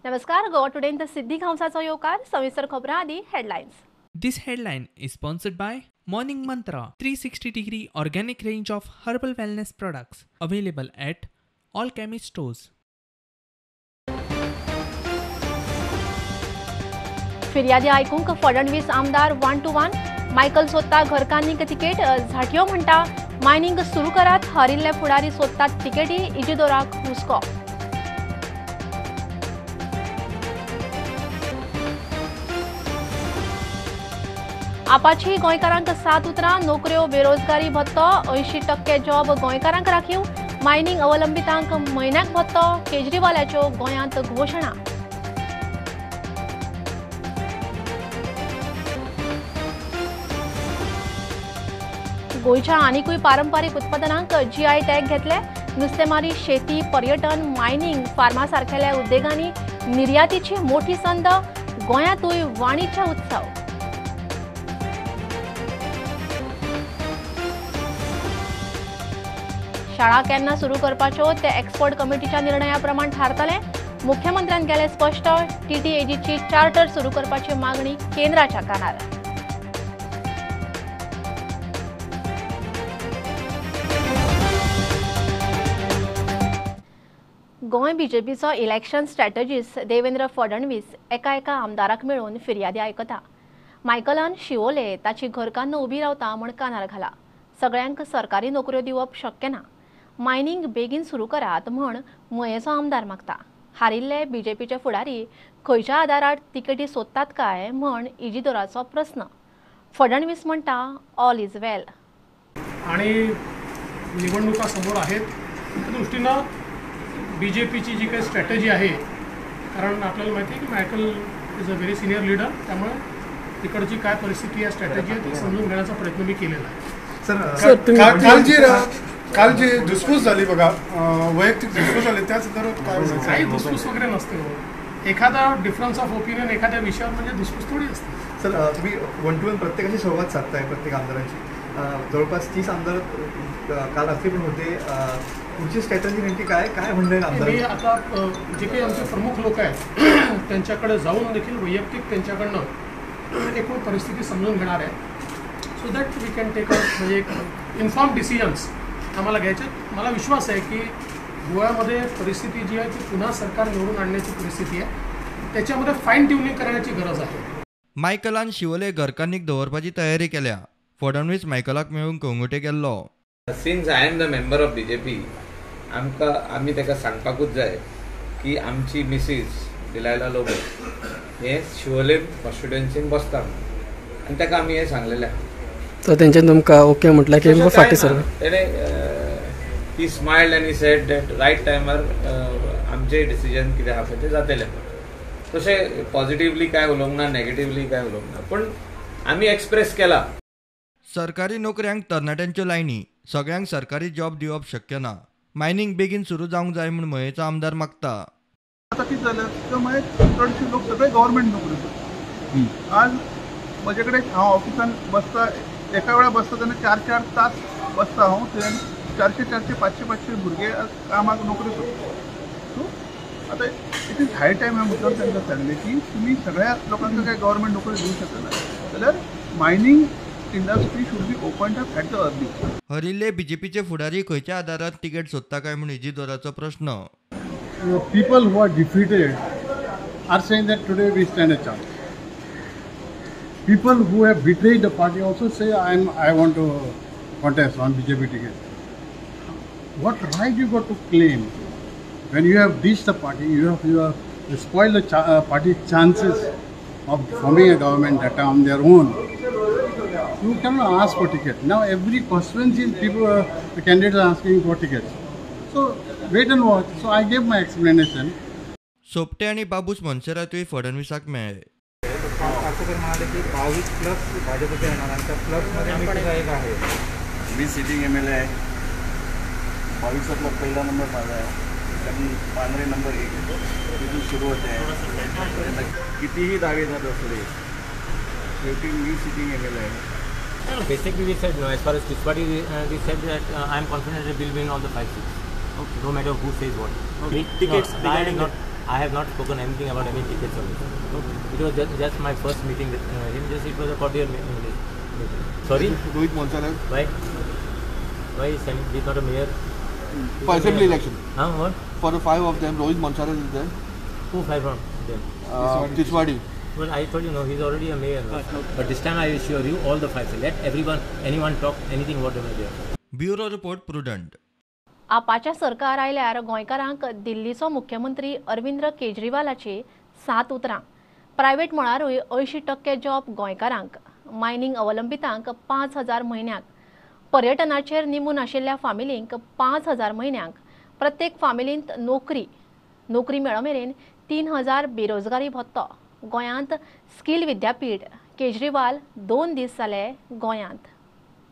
नमस्कार, गोवा टुडेंत सिद्धी गांवसाचो येवकार. सविस्तर खबरां आदी headlines. This headline is sponsored by Morning Mantra 360 degree organic range of herbal wellness products available at all chemist stores. फिर्यादी आयकूंक फडणवीस आमदार 1 to 1. Michael सोदता घरकान्नीक तिकेट, झाटयो म्हणटा मायनिंग सुरू करात, हरिल्ले फुडारी सोदतात तिकेटी, इजिदोराक हुस्को. आपाची गोंयकारांक 7 उतरां, नोकऱ्यो, बेरोजगारी भत्तो, 80% जॉब गोंयकारांक राखीव, मायनिंग अवलंबितांक म्हयन्याक भत्तो, केजरीवालाच्यो गोंयांत घोशणा. गोंयच्या आनिकूय पारंपारीक उत्पादनांक जीआय टॅग घेतले. नुस्तेमारी, शेती, पर्यटन, मायनिंग, फार्मा सारखेल्या उद्देगांनी निर्यातीची मोठी संद, गोंयांतूय वाणिज्य उत्सव. शाळा केन्ना सुरू करपाच्यो ते एक्सपर्ट कमिटीच्या निर्णया प्रमाण थारतले. मुख्यमंत्र्यान केलें स्पश्ट. टीटीएजीची चार्टर सुरू करपाची मागणी केंद्राच्या कानार. गोंय बीजेपीचो इलेक्शन स्ट्रॅटजिस्ट देवेंद्र फडणवीस एका एका आमदाराक मेळून फिर्यादी आयकता. मायकलान शिवोले ताची घरकान्न उबी रावता म्हूण कानार घाला. सगळ्यांक सरकारी नोकऱ्यो दिवप शक्य ना, मायनिंग बेगीन सुरू करात म्हण मयेचो आमदार मागता. हारिल्ले बीजेपीचे फुडारी खंयच्या आदारार तिकेटी सोदतात काय म्हण इजिदोराचो प्रस्न. फडणवीस म्हणटा ऑल is वेल. आणि निवडणुका समोर आहेत त्या दृष्टीनं बीजेपीची जी काही स्ट्रॅटेजी आहे, कारण आपल्याला माहिती आहे की Michael is a very senior leader, त्यामुळे तिकडची काय परिस्थिती आहे, स्ट्रॅटेजी आहे ती समजून घेण्याचा प्रयत्न मी केलेला आहे. सर, काल जी धुसफूस झाली बघा, वैयक्तिक धुसफूस झाली, त्या संदर्भात काय म्हणायचं? काही धुसफूस वगैरे नसते हो. एखादा डिफरन्स ऑफ ओपिनियन एखाद्या विषयावर म्हणजे धुसफूस थोडी असते. सर, तुम्ही 1 to 1 प्रत्येकाशी संवाद साधताय, प्रत्येक आमदारांशी. जवळपास 30 आमदार काल रात्री पण होते. पुढची स्ट्रॅटजी नेमकी काय काय म्हणणं आमदार? मी आता जे काही आमचे प्रमुख लोक आहेत त्यांच्याकडे जाऊन देखील वैयक्तिक त्यांच्याकडनं एकूण परिस्थिती समजून घेणार आहे, so that we can take a म्हणजे एक इन्फॉर्म डिसिजन्स आम्हाला घ्यायचे. मला विश्वास आहे की गोव्यामध्ये परिस्थिती जी आहे ती पुन्हा सरकार निवडून आणण्याची परिस्थिती आहे, त्याच्यामध्ये फाईन ट्युनिंग करण्याची गरज आहे. मायकलान शिवोले घरकान्नीक दवरपाची तयारी केल्या. फडणवीस मायकलाक मेळून कंगुटे गेल्लो. Since I am the member of BJP, आमकां आमी ताका सांगपाकूच जाय की आमची मिसीस डिलायला लोबो हे शिवोले कॉन्स्टिट्युएन्सीन बसता आनी ताका आमी हें सांगलेलें. तर तेंच्यान तुमकां ओके म्हटल्यार की फाटीं सर तेणें he smiled and he said that right टायमार आमचे डिसिजन कितें आहा पळय तें जातलें. तशें पॉझिटिवली कांय उलोवंक ना, नेगेटिवली कांय उलोवंक ना, पूण आमी एक्सप्रेस केला. सरकारी नोकऱ्यांक तरणाट्यांच्यो लायनी, सगळ्यांक सरकारी जॉब दिवप शक्य ना, मायनिंग बेगीन सुरू जावंक जाय म्हूण मयेचो आमदार मागता. आतां कितें जालें, मयें चडशे लोक सगळे गव्हर्मेंट नोकरी करता. आज म्हजे कडेन हांव ऑफिसान बसता, एका वेळार बसता तेन्ना 4-4 तास बसता हांव, थंय 400-400, 500-500 भुरगे कामाक नोकरी करता. सो आतां it is high time हांवें मुद्दाम तांकां सांगलें की तुमी सगळ्या लोकांक काय गव्हर्मेंट नोकरी दिवंक शकना जाल्यार mining industry should be opened up at the early. हरिल्ले बीजेपीचे फुडारी खंयच्या आदारार तिकेट सोदता काय म्हूण इजिदोराचो प्रश्न. People who are defeated are saying that today we stand a chance. People who have betrayed the party also say I want to contest on BJP ticket. What right you got to claim when you have ditched the party? You have spoiled the party chances of forming a government that on their own. You cannot ask for ticket. Now every constituency people, the candidates are asking for tickets. So wait and watch. So I gave my explanation. Sopte आणि बाबूस मोन्सेरातूय फडणवीसाक मेळ्ळे. म्हणाले की 22 plus भाजपचे येणार आणि त्या प्लसमध्ये मी सुद्धा एक आहे. मी सिटिंग MLA आहे, 22तला पहिला नंबर माझा आहे, कारण पांढरे नंबर 1 येतो, तिथून सुरू होते आहे. कितीही दावे झाले असले शेवटी मी सिटिंग MLA आहे. Basically we said no, as far as Tiswadi we said that I am confident that we will win all the 5 seats. Okay. No matter who says what. Okay. Tickets no, I am not I have not spoken anything about any tickets or anything. It was just my first meeting with him. Just it was a cordial meeting. Sorry? Rohit Monserrate. Why? Why is he not a mayor? For assembly election. Huh? What? For the 5 of them, Rohit Monserrate is there. Who 5 from them? Tiswadi. Well, I told you, no, he's already a mayor. No? But this time I assure you, all the 5. Let everyone, anyone talk, anything, whatever they are. Bureau report, Prudent. आपाच्या सरकार आयल्यार गोंयकारांक दिल्लीचो मुख्यमंत्री अरविंद केजरीवालाची 7 उतरां. Private मळारूय 80% job गोंयकारांक, mining अवलंबितांक 5,000 म्हयन्याक, पर्यटनाचेर निंबून आशिल्ल्या फामिलींक 5,000 म्हयन्याक, प्रत्येक फामिलींत नोकरी, नोकरी मेळमेरेन 3,000 बेरोजगारी भत्तो. गोंयांत स्किल विद्यापीठ, केजरीवाल 2 दीस जाले गोंयांत.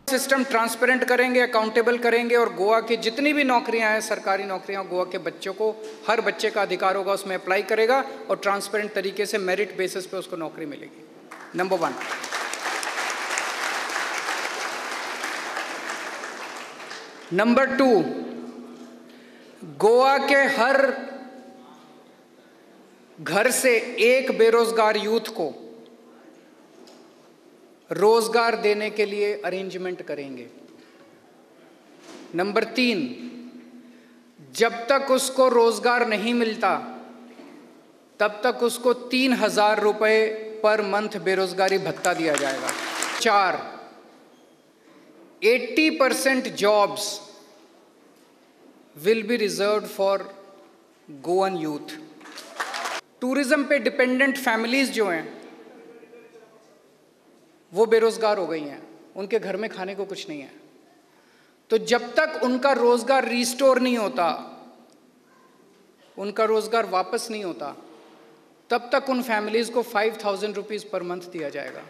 सिस्टम ट्रांसपेरेंट करेंगे, अकाउंटेबल करेंगे और गोवा की जितनी भी नौकरियां हैं, सरकारी नौकरियां, गोवा के बच्चों को, हर बच्चे का अधिकार होगा, उसमें अप्लाई करेगा और ट्रांसपेरेंट तरीके से मेरिट बेसिस पे उसको नौकरी मिलेगी. नंबर 1. नंबर 2, गोवा के हर घर से एक बेरोजगार यूथ को रोजगार देने के लिए अरेंजमेंट करेंगे. नंबर 3, जब तक उसको रोजगार नहीं मिलता तब तक उसको 3,000 रुपये पर मंथ बेरोजगारी भत्ता दिया जाएगा. 4, 80% jobs will be reserved for Goan youth. Tourism pay dependent families जो हैं वो बेरोजगार हो गई हैं, उनके घर में खाने को कुछ नहीं है. तो जब तक उनका रोजगार रिस्टोर नहीं होता, उनका रोजगार वापस नहीं होता, तब तक उन फैमिलीज को 5,000 रुपीज़ पर मंथ दिया जाएगा.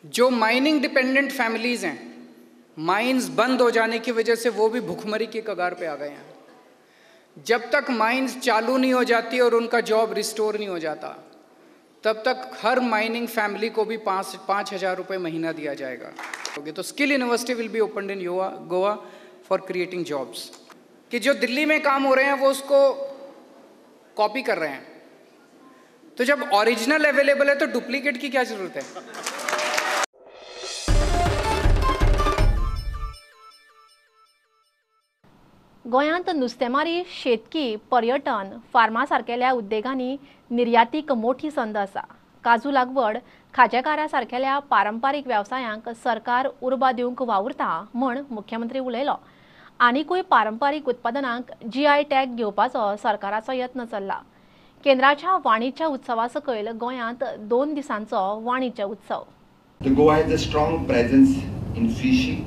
जो माइनिंग डिपेंडेंट फैमिलीज हैं, माइंस बंद हो जाने की वजह से वो भी भुखमरी की कगार पे आ गए हैं. जब तक माइंस चालू नहीं हो जाती और उनका जॉब रिस्टोर नहीं हो जाता, तब तक हर माइनिंग फैमिली को भी 5,000 रुपये महीना दिया जाएगा. तो skill university will be opened in Goa for creating jobs. कि जो दिल्ली में काम हो रहे हैं वो उसको कॉपी कर रहे हैं, तो जब ओरिजिनल अवेलेबल है तो डुप्लीकेट की क्या ज़रूरत है. गोंयांत नुस्तेमारी, शेतकी, पर्यटन, फार्मा सारकेल्या उद्देगांनी निर्यातीक मोठी संद आसा. काजू लागवड, खाजेकारा सारकेल्या पारंपारीक वेवसायांक सरकार उर्बा दिवंक वावुरता म्हूण मुख्यमंत्री उलयलो. आनिकूय पारंपारीक उत्पादनांक जीआय टॅग घेवपाचो सरकाराचो यत्न चल्ला. केंद्राच्या वाणिज्य उत्सवा सकयल गोंयांत 2 दिसांचो वाणिज्य उत्सव. Goa has a strong presence in fishing,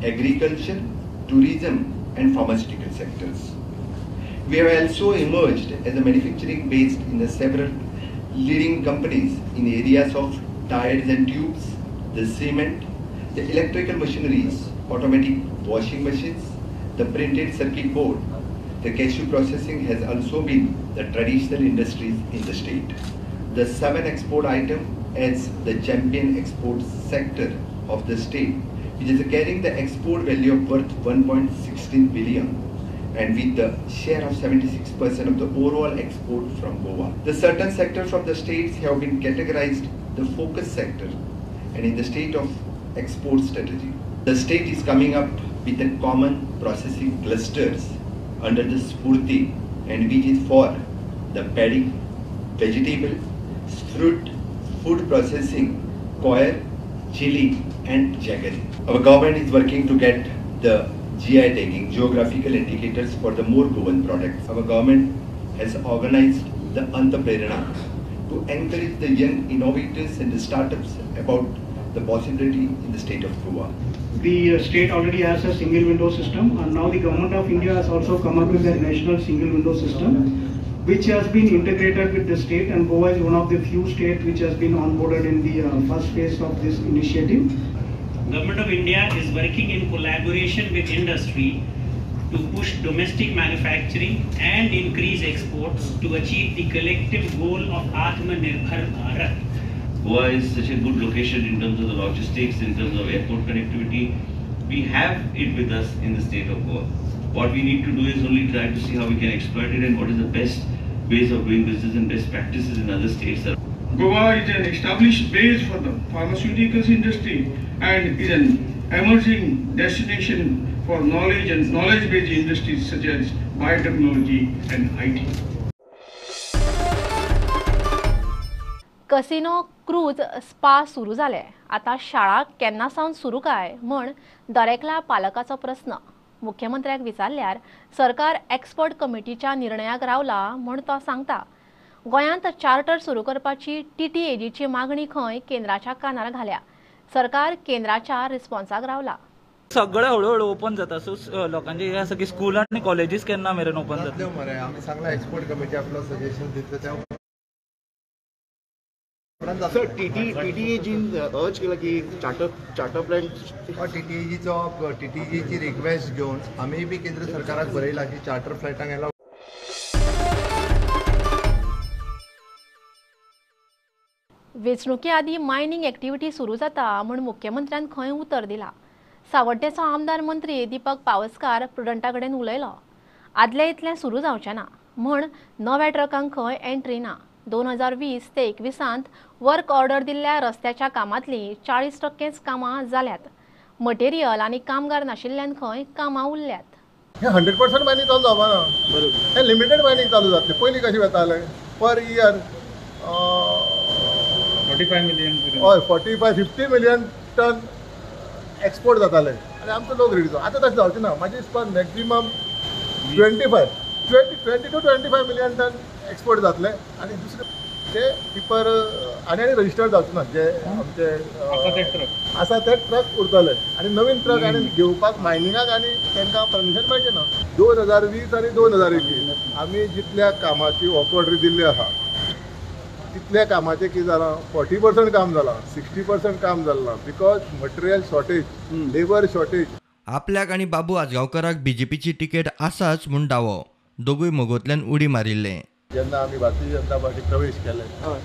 agriculture, tourism and pharmaceutical sectors. We have also emerged as a manufacturing based in the several leading companies in areas of tires and tubes, the cement, the electrical machineries, automatic washing machines, the printed circuit board. The cashew processing has also been the traditional industries in the state. The 7 export item as the champion export sector of the state, which is carrying the export value of worth 1.16 billion and with the share of 76% of the overall export from Goa. The certain sectors from the states have been categorized the focus sector and in the state of export strategy. The state is coming up with the common processing clusters under the Spurti, and which is for the paddy, vegetable, fruit, food processing, coir, chili and jaggery. Our government is working to get the GI tagging, geographical indicators for the more Goan products. Our government has organized the Antaprerana to encourage the young innovators and the startups about the possibility in the state of Goa. The state already has a single window system, and now the government of India has also come up with a national single window system, which has been integrated with the state, and Goa is one of the few states which has been onboarded in the first phase of this initiative. Government of India is working in collaboration with industry to push domestic manufacturing and increase exports to achieve the collective goal of Atmanirbhar Bharat. Goa is such a good location in terms of the logistics, in terms of airport connectivity, We have it with us in the state of Goa. What we need to do is only try to see how we can exploit it and what is the best ways of doing business and best practices in other states. Goa is an established base for the pharmaceuticals industry and is an emerging destination for knowledge and knowledge-based industries such as biotechnology and IT. Casino, cruise, spa सुरू जाले, आतां शाळा केन्ना सावन सुरू काय म्हण दरेकल्या पालकाचो प्रस्न. मुख्यमंत्र्याक विचारल्यार सरकार एक्सपर्ट कमिटीच्या निर्णयाक रावला म्हण तो सांगता. गोंयांत चार्टर सुरू करपाची टीटीएजीची मागणी खंय केंद्राच्या कानार घाल्या. सरकार केंद्राच्या रिस्पॉन्साक रावला. सगळे हळूहळू ओपन जाता. सो लोकांचे हे आसा की स्कूल आनी कॉलेजीस केन्ना मेरेन ओपन जातले मरे. आमी सांगला एक्सपर्ट कमिटी आपलो सजेशन दितले त्या. सर, टीटीएजीन अर्ज केला की चार्टर प्लॅन. टीटीएजीचो टीटीएजीची रिक्वेस्ट घेवन आमी बी केंद्र सरकाराक बरयला की चार्टर फ्लायटांक एलाव. वेंचणुके आदीं मायनिंग एक्टिविटी सुरू जाता म्हूण मुख्यमंत्र्यान खंय उतर दिला. सावड्डेचो आमदार मंत्री दीपक पावसकार प्रुडंटा कडेन उलयलो. आदले इतलें सुरू जावचें ना म्हण नव्या ट्रकांक खंय एंट्री ना. 2020 ते 21 वर्क ऑर्डर दिल्ल्या रस्त्याच्या कामांतली 40% कामां जाल्यात. मटेरियल आनी कामगार नाशिल्ल्यान खंय कामां उरल्यात. हे 100% मायनिंग चालू जावपा ना, हे लिमिटेड मायनिंग चालू जातलें. पयलीं कशें वतालें पर इयर 45 मिलियन, हय 45-50 मिलियन टन एक्सपोर्ट जाताले आनी आमचो लोक रेडी. आतां तशें जावचें ना. म्हाजे हिसपान maximum 20 to 25 million ton export जातले आनी दुसरे ते टिपर आनी आनी रजिस्टर्ड जावचे ना, जे आमचे आसा ते ट्रक उरतले आनी नवीन ट्रक आनी घेवपाक मायनिंगाक आनी तांकां परमिशन मेळचें ना. 2020 आनी 2021 आमी जितल्या कामाची वर्क ऑर्डर दिल्ली आसा तितल्या कामाचें कितें जालां, 40% काम जालां, 60% काम जालां ना, because material shortage, labour shortage. आपल्याक आनी बाबू आजगांवकाराक बीजेपीची तिकेट आसाच म्हूण दावो. दोगूय मोगोंतल्यान उडी मारिल्ले. जेन्ना आमी भारतीय जनता पार्टी प्रवेश केले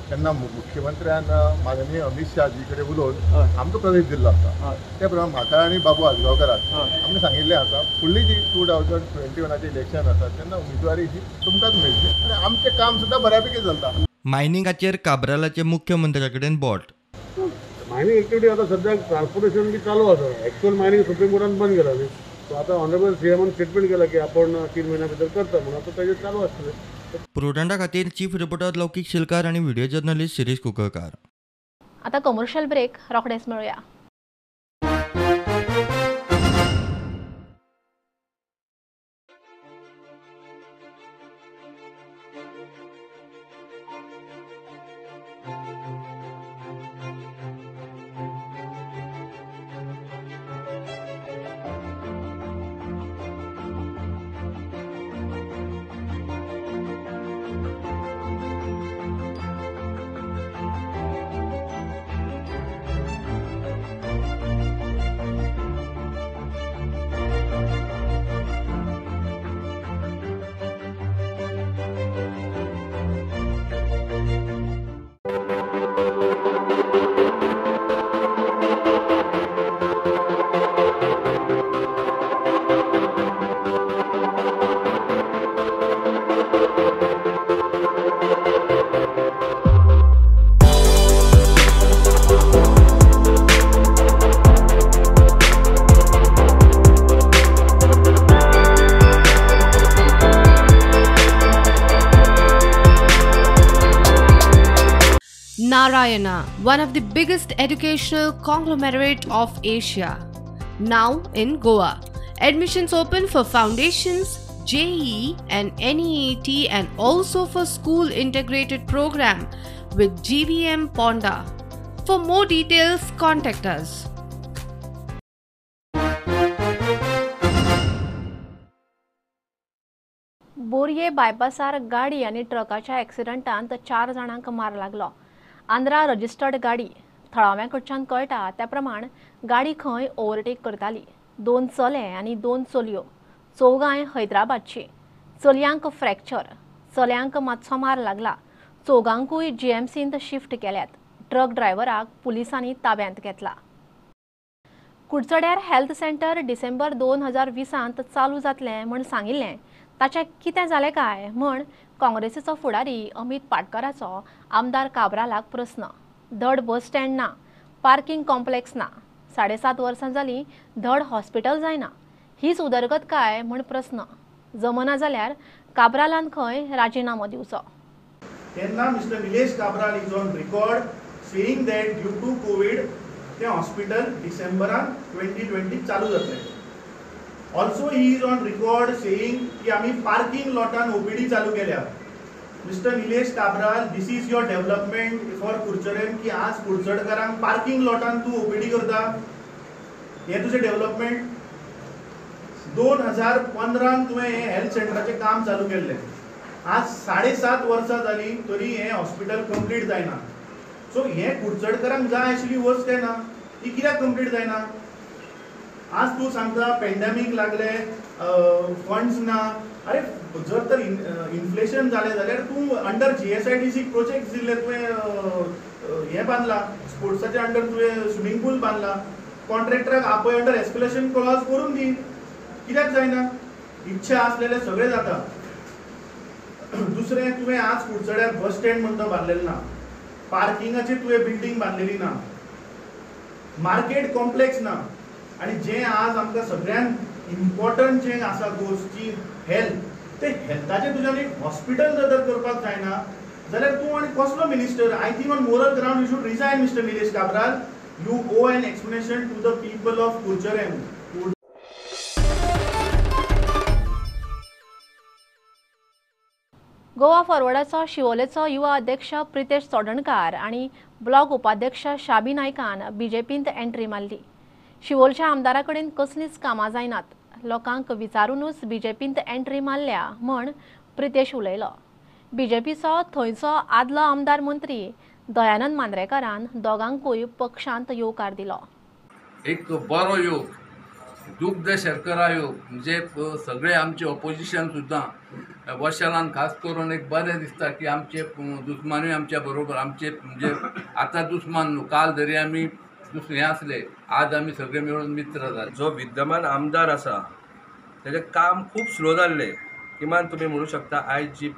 तेन्ना मुख्यमंत्र्यान माननीय अमित शहाजी कडेन उलोवन आमकां प्रवेश दिल्लो आसा. त्या प्रमाणे म्हाका आनी बाबू आजगांवकाराक आमी सांगिल्लें आसा फुडली जी 2021 इलेक्शन आसा तेन्ना उमेदवारी ही तुमकांच मेळची आनी आमचें काम सुद्दां बऱ्या पैकी चलता. मायनिंगाचेर काब्रालाचे मुख्यमंत्र्या कडेन बोट. मायनिंग एक्टिविटी आतां सद्याक ट्रान्सपोर्टेशन बी चालू आसा. एक्चुअल मायनिंग सुप्रीम कोर्टान बंद केला न्ही, सो आतां ऑनरेबल सीएमान स्टेटमेंट केला की आपण 3 म्हयन्या भितर करता म्हणून, आतां ताजेर चालू आसतलें. प्रुडंटा खातीर चीफ रिपोर्टर लौकीक शिलकार आनी व्हिडिओ जर्नलिस्ट शिरीष कुंकळकार. आतां कमर्शियल ब्रेक, रोखडेच मेळुया. Narayana, one of the biggest educational conglomerate of Asia, now in Goa. Admissions open for foundations, JEE and NEET and also for school integrated program with GVM Ponda. For more details, contact us. बोरये बायपासार गाडी आनी ट्रकाच्या एक्सिडंटांत 4 जाणांक मार लागलो. Andhra registered गाडी थळाव्यां कडच्यान कळटा त्या प्रमाण गाडी खंय ओव्हरटेक करताली. 2 चले आनी 2 चलयो, चौगांय हैदराबादची. चलयांक फ्रॅक्चर, चल्यांक मातसो मार लागला. चौगांकूय जीएमसींत शिफ्ट केल्यात. ट्रक ड्रायव्हराक पुलिसांनी ताब्यांत घेतला. कुडचड्यार हेल्थ सेंटर डिसेंबर 2020 चालू जातलें म्हूण सांगिल्लें, ताचें कितें जालें काय म्हूण काँग्रेसीचो फुडारी अमित पाटकराचो आमदार काब्रालाक प्रस्न. धड बस स्टँड ना, पार्किंग कॉम्प्लेक्स ना, 7.5 वर्सां जालीं धड हॉस्पिटल जायना, हीच उदरगत काय म्हूण प्रस्न. जमना जाल्यार काब्रालान खंय राजिनामो दिवचो. तेन्ना mister Nilesh Cabral is on record saying that due to COVID ते हॉस्पिटल डिसेंबरान 2020 चालू जातलें. Also he is on record saying की आमी पार्किंग लॉटान ओपीडी चालू केल्या. Mister Nilesh Cabral, this is your development for Curchorem की आज कुडचडकारांक पार्किंग लॉटान तूं ओपीडी करता, हें तुजें डेव्हलपमेंट. 2015 तुवें हें हेल्थ सेंटराचें काम चालू केल्लें, आज 7.5 वर्सां जालीं तरी हें हॉस्पिटल कंप्लीट जायना. सो हें कुडचडकारांक जाय आशिल्ली वस्त काय ना, ती कित्याक कंप्लीट जायना? आज तूं सांगता पेंडेमीक लागले, फंड्स ना. अरे जर तर इन्फ्लेशन जालें जाल्यार तूं अंडर GSIDC project दिल्ले, तुवें हें बांदला, स्पोर्ट्साच्या अंडर तुवें स्विमींग पूल बांदला, कॉन्ट्रॅक्टराक आपय अंडर एस्केलेशन क्लॉज करून दी, कित्याक जायना? इच्छा आसलेले सगळें जाता. दुसरें, तुवें आज कुडचड्यार बस स्टँड म्हणटा बांदलेलें ना, पार्किंगाची तुवें बिल्डींग बांदलेली ना, मार्केट कॉम्प्लेक्स ना. आनी जें आज आमकां सगळ्यांत इम्पॉर्टंट जें आसा गोश्टी हेल्थ, ते हेल्थाचें तुज्यान एक हॉस्पिटल जर तर करपाक जायना जाल्यार तूं आनी कसलो minister? I think on moral ground you should resign mister Nilesh Cabral. You owe an explanation to the people of Curchorem. Goa फॉरवर्डाचो शिवोलेचो युवा अध्यक्ष प्रितेश चोडणकार आनी ब्लॉक उपाध्यक्ष शाबी नायकान बीजेपींत एंट्री मारली. शिवोलच्या आमदारा कडेन कसलींच कामां जायनात, लोकांक विचारूनच बीजेपींत एंट्री मारल्या म्हण प्रितेश उलयलो. बीजेपीचो थंयचो आदलो आमदार मंत्री दयानंद मांद्रेकारान दोगांकूय पक्षांत येवकार दिलो. एक बरो योग, दुग्ध शर्करा योग, म्हणजे सगळे आमचे ऑपोजिशन सुद्दां वशालान खास करून एक बरें दिसता की आमचे दुस्मानूय आमच्या बरोबर, आमचे म्हणजे आतां दुस्मान न्हू, काल जरी आमी दुसरे आसले, आज आमी सगळे मेळून मित्र जाले. जो विद्यमान आमदार आसा तेजें काम खूब स्लो जाल्लें. किमान तुमी म्हणू शकता आयज जी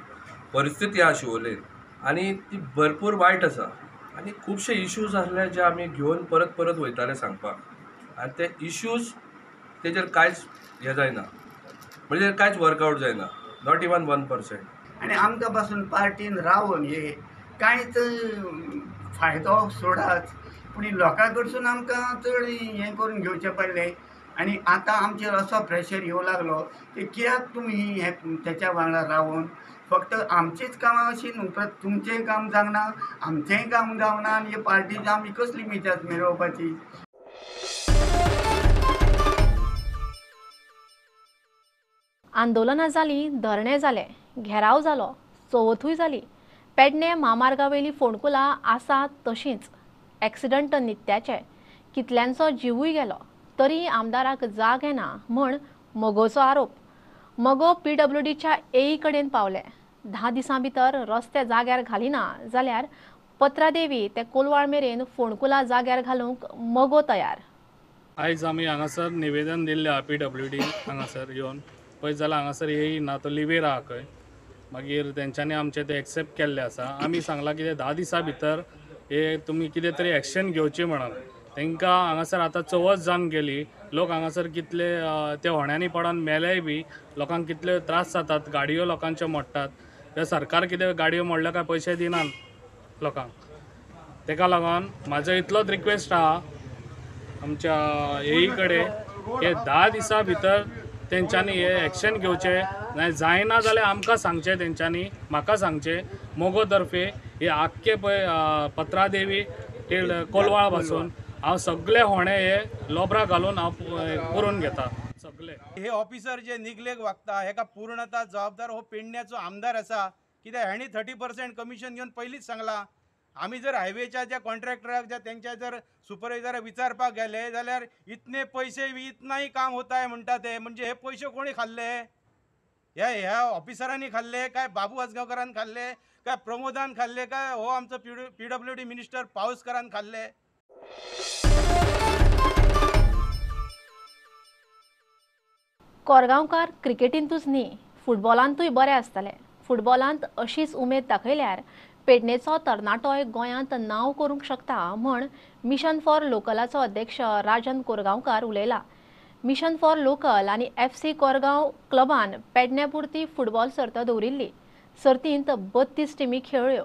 परिस्थिती आसा शिवोलेन आनी ती भरपूर वायट आसा आनी खुबशे इश्यूज आसले जे आमी घेवन परत परत वयताले सांगपाक आनी ते इश्यूज तेजेर कांयच हें जायना, म्हणजे कांयच वर्कआवट जायना, not even 1%. आनी आमकां पासून पार्टीन रावन हे कांयच फायदो सोडाच, पूण लोकां कडसून आमकां चड हें करून घेवचें पडलें. आनी आतां आमचेर असो प्रेशर येवं लागलो की कित्याक तुमी हे तेच्या वांगडा रावन फक्त आमचीच कामां अशी न्हू, परत तुमचेंय काम जावना, आमचेंय काम जावना आनी हे पार्टीची आमी कसली मिजाज मेळोवपाची. आंदोलनां जालीं, धरणें जालें, घेराव जालो, चवथूय जाली. पेडणे म्हामार्गावेली फोंडकुलां आसा तशींच, एक्सिडंट नित्याचे, कितल्यांचो जिवूय गेलो, तरी आमदाराक जाग येना म्हण मगोचो आरोप. मगो PWDच्या एई कडेन पावले. 10 दिसां भितर रस्ते जाग्यार घालिना जाल्यार पत्रादेवी ते कोलवाळ मेरेन फोंडकुलां जाग्यार घालूंक मगो तयार. आयज आमी हांगासर निवेदन दिल्लें आहा PWD हांगासर येवन पळयत जाल्यार हांगासर येयना, तो लिवेर आहा खंय. मागीर तेंच्यांनी आमचें तें एक्सेप्ट केल्लें आसा. आमी सांगलां कितें 10 दिसां भितर हे तुमी कितें तरी एक्शन घेवची म्हणून. तांकां हांगासर आतां चवथ जावन गेली, लोक हांगासर कितले ते होण्यांनी पडोन मेलेय बी, लोकांक कितले त्रास जातात, गाडयो लोकांच्यो मोडटात. ते सरकार कितें गाडयो मोडल्या काय पयशे दिनात लोकांक. ताका लागून म्हाजो इतलोच रिक्वेस्ट आहा आमच्या एई कडेन की 10 दिसां भितर तेंच्यांनी हे एक्शन घेवचें, नाय जायना जाल्यार आमकां सांगचें, तेंच्यांनी म्हाका सांगचें. मगो तर्फे हे आख्खे पळय पत्रादेवी ते कोलवाळ पासून हांव सगळे होणे हे लोबरा घालून हांव करून घेता सगळे. हे ऑफिसर जे निगलेक वागता हेका पूर्णता जबाबदार हो पेडण्याचो आमदार आसा. कित्याक हेणी 30% कमिशन घेवन पयलींच सांगलां. आमी जर हायवेच्या ज्या कॉन्ट्रॅक्टराक ज्या तेंच्या जर सुपरवायझराक विचारपाक गेले जाल्यार इतने पैसे इतनाही काम होता है म्हणटा ते. म्हणजे हे पयशे कोणी खाल्ले? ह्या ह्या ऑफिसरांनी खाल्ले काय बाबू आजगांवकारान खाल्ले काय प्रमोदान खाल्ले काय हो आमचो PWD minister पावसकरान खाल्ले? कोरगांवकार क्रिकेटींतूच न्ही, फुटबॉलांतूय बरे आसतले. फुटबॉलांत अशीच उमेद दाखयल्यार पेडणेचो तरणाटोय गोंयांत नांव करूंक शकता म्हण मिशन फॉर लोकलाचो अध्यक्ष राजन कोरगांवकार उलयला. मिशन फॉर लोकल आनी FC Korgaon क्लबान पेडण्या पुरती फुटबॉल सर्त दवरिल्ली. सर्तींत 32 टिमी खेळ्ळ्यो.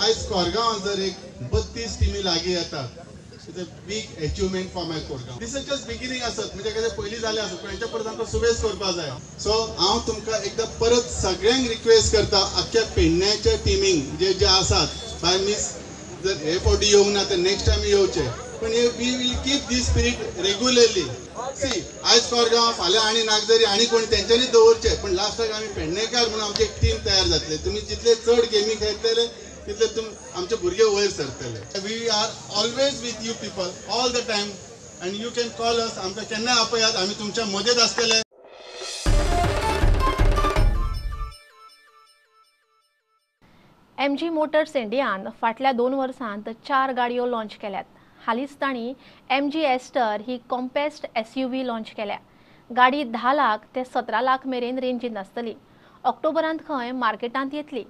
आयज कोरगांवांत जर एक 32 टिमी लागीं येतात, it's a big achievement for my Korgaon. This is just beginning आसत, म्हणजे कशें पयलीं जालें आसत, पूण हेच्या परत आमकां सुबेज करपाक जाय. सो हांव तुमकां एकदां परत सगळ्यांक रिक्वेस्ट करता, आख्ख्या पेडण्याच्या टिमींक जे जे आसात, बाय मिस जर हे फावटी येवंक ना तर नेक्स्ट टायम येवचे, पूण we will keep this spirit regularly. See आयज कोरगांव, फाल्यां आनी नागझरी आनी कोण तेंच्यांनी दवरचे, पूण लास्टाक आमी पेडणेकार म्हणून आमची एक टीम तयार जातली. तुमी जितले चड गेमी खेळटले तितले आमचे भुरगे वयर सरतले. We are always with you people all the time and you can call us. आमकां केन्नाय आपयात, आमी तुमच्या मदत आसतले. MG Motors इंडियान फाटल्या 2 वर्सांत 4 गाडयो लॉन्च केल्यात. हालींच तांणी MG Astor ही कॉम्पॅक्ट SUV launch केल्या. गाडी 10 लाख ते 17 लाख मेरेन रेंजींत आसतली. ऑक्टोबरांत खंय मार्केटांत येतली.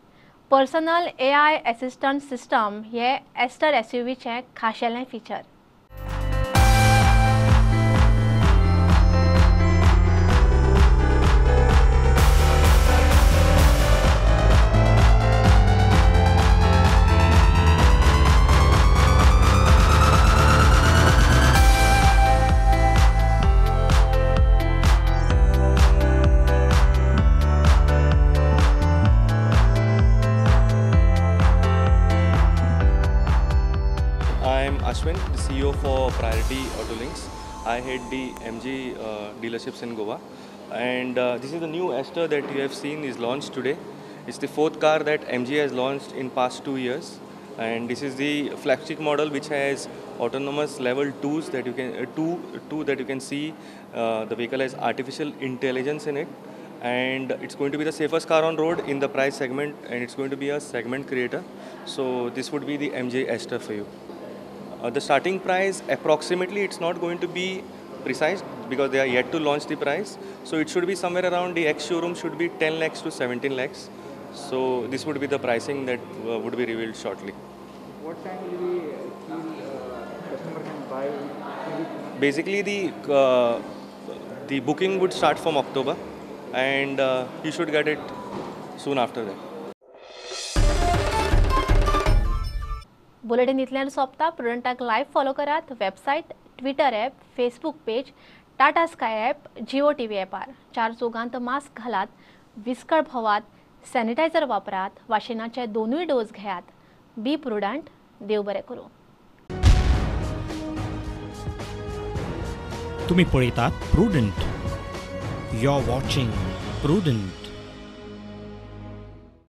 पर्सनल AI assistant system हे एस्टर SUVचें खाशेलें feature. Ashwin, the CEO for Priority Auto Links. I head the MG dealerships in Goa, and this is the new Astor that you have seen is launched today. It's the 4th car that MG has launched in past 2 years, and this is the flagship model which has autonomous level 2s that you can two that you can see. The vehicle has artificial intelligence in it, and it's going to be the safest car on road in the price segment, and it's going to be a segment creator. So this would be the MG Astor for you. The starting price approximately, it's not going to be precise because they are yet to launch the price. So it should be somewhere around the ex-showroom should be 10 lakhs to 17 lakhs. So this would be the pricing that would be revealed shortly. What time will we feel customer can buy? Basically the booking would start from October, and you should get it soon after that. Bulletin इतल्यान सोंपता. प्रुडंटाक live follow करात website, Twitter app, Facebook page, Tata Sky app, Jio TV ॲपार. 4 चौगांत mask घालात, विस्कळ भोवात, sanitiser वापरात, वाशिनाचे 2 dose घेयात. बी prudent. देव बरें करूं. तुम्ही पळयतात Prudent. You are watching Prudent.